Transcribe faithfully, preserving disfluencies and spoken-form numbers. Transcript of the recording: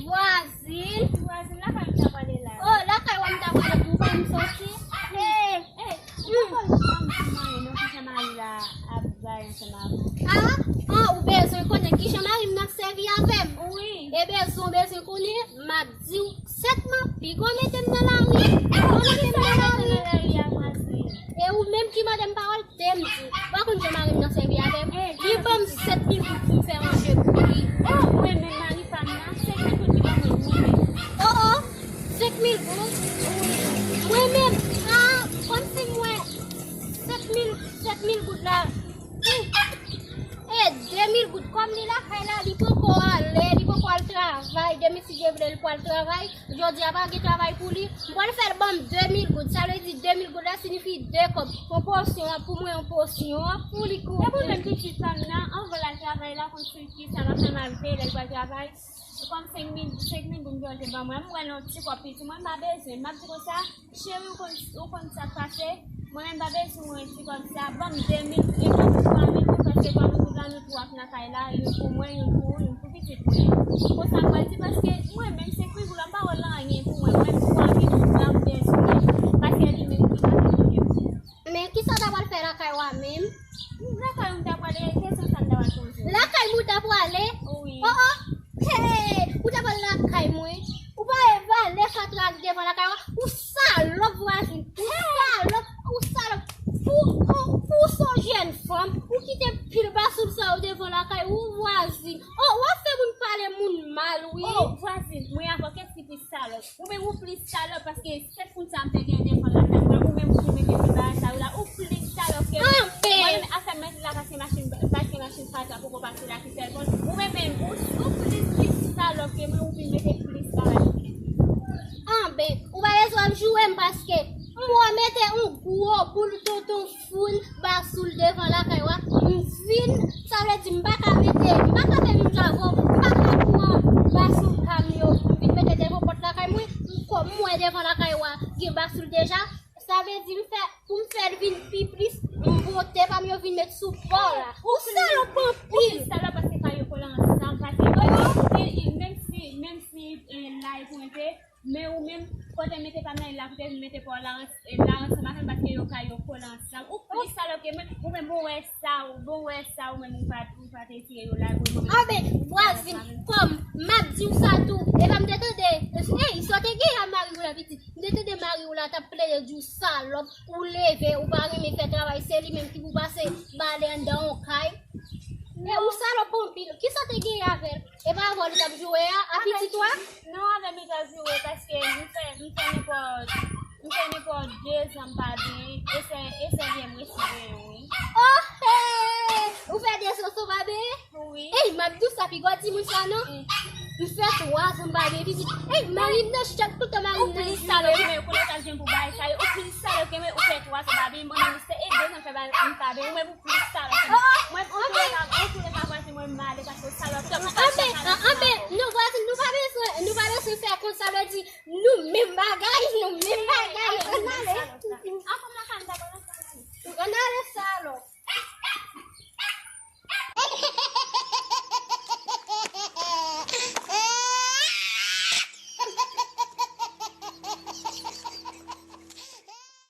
Vwazin. Vwazin, lakay m ta prale la. Oh, lakay w m ta prale pou w pa m soti. Hey. Hey, ou pa konn manyen non, kijan mari la ap bay ansanm avè w. Ah, ah, ou bezwen konnen kijan mari m nan sèvi avè m? Wi. E bezwen, ou bezwen konnen, m ap di w sètman, piga w mete m nan lari. Piga w mete m nan lari. E ou menm ki mande m pawòl, te m di, pa konn jan mari m nan sèvi avè m. Li ban m sèt mil goud pou m fè manje pou li. Oh, mwen menm mari pa m nan, senk mil goud li ban mwen, mwen menm. Oh, oh, senk mil goud? Wi. Mwen menm, ah, kòmsi mwen, sèt mil, sèt mil goud la. Hmm. E de mil goud, kòm li lakay la, li poko ale, li poko al travay, demen si Dye vle, li pral travay. Jodi a pa gen travay pou li, m pral fè l ban m de mil goud. Sa vle di de mil goud la siyifi de kòb. Yon pòsyon an pou mwen, yon pòsyon an pou li. Epi mwen menm pitit pa m nan, anvan l al travay la, konn sou ki sa m ap fè m al veye lè l pral travay. Kòm senk mil, senk mil goud m te ban mwen, m wè l yon ti kòb piti, mwen m pa bezwen. M ap di konsa, cheri, ou konn, ou konn sa k pase? Mwen menm pa bezwen yon ti kòb sa, ban m de mil, e ban m twa mil goud, paske twa mil goud la nou tou ap nan kay la, youn pou mwen, youn pou ou, youn pou pitit mwen. Konsa m pral di, paske mwen menm se figou la, m pa wè l anyen pou mwen, mwen twa mil goud la m bezwen, paske li menm ki pa gen. Men kisa w ta pral fè lakay w a menm? Lakay ou m ta prale, kesyon sa m ta pral poze w. Lakay mwen w ta prale? Wi. Oh, oh. Hey, ou ta pral lakay mwen. Ou pa wè valè fatra k devan lakay w a? Ou salòp vwazin. Ou salòp, ou salòp. Pou, pou, pou w se yon jèn fanm, ou kite pil basoul sa yo devan lakay ou, vwazin. Oh, w ap fè moun pale moun mal, wi. Oh, vwazin, mwen avè w, kiyès ki plis salòp? Ou menm ou plis salòp paske sèt poun sa m te gen devan lakay mwen, ou menm ou vin mete ti bagay sa yo la, ou plis salòp ke mwen. Mwen menm afè m mèt la paske machin, paske machin fatra poko pase la ki fè l bon. Ou menm menm, ou, ou plis, plis salòp ke mwen, ou vin mete plis bagay. Anben, ou pa bezwen ap joure m paske m wè w mete yon gwo boul tonton foun basoul devan lakay w a, m vin, sa vle di m pa ka mete, m pa ka menm viv avè w, m pa ka pran basoul pa m yo pou m vin mete devan pòt lakay mwen, m kò m wè devan lakay w a gen basoul deja, sa vle di m fè, pou m fè l vin pi plis, m pote pa m yo vin met sou bò w la. Ou salòp anpil. Ou plis salòp paske pa yo kole ansanm, paske menm si, menm si, eh, la e pwente, men ou menm, kote m mete pa m nan, la pou te vin mete pa w la, eh, la ansanm avè m, paske yo ka yo kole ansanm. Ou plis salòp ke mwen, ou menm bon wè sa, ou bon wè sa, ou menm ou pa, ou pa te tire yo la, ou menm. Anben, vwazin, kòm m ap di w sa tou, e pa m te tande, ey, sa w te gen a mari w la pitit, m te tande mari w la t ap plede di w salòp, ou leve, ou pa renmen fè travay, se li menm ki pou pase bale anndan yon kay. E ou salòp anpil, kisa w te genyen avè l? E pa avè w li t ap joure a, a pitit ou a? Non, avè m li t ap joure, paske m fè, m fè nenpòt, m fè nenpòt dezan m pa benyen, e se, e se vye m resi benyen, wi. Oh, hey! Ou fè dezan w pa benyen? Wi. Ey, m ap di w sa, piga w di moun sa non. M fè twazan m pa benyen pitit. Ey, mari m nan chòk toutan, mari m nan joure. Ou plis salòp, men kounye w t ap jwenn pou bagay sa yo. Ou plis salòp ke mwen, ou fè twazan m pa benyen, mwen menm se e dezan m fè bagay m pa benyen, ou menm ou plis salòp ke mwen. Mwen, antouleka, antouleka, vwazin mwen m ale paske w salòp. Anben, anben, nou vwazin, nou pa bezwen, nou pa bezwen fè konsa, vle di, nou menm bagay, nou menm bagay. Ann ale. Ann ale.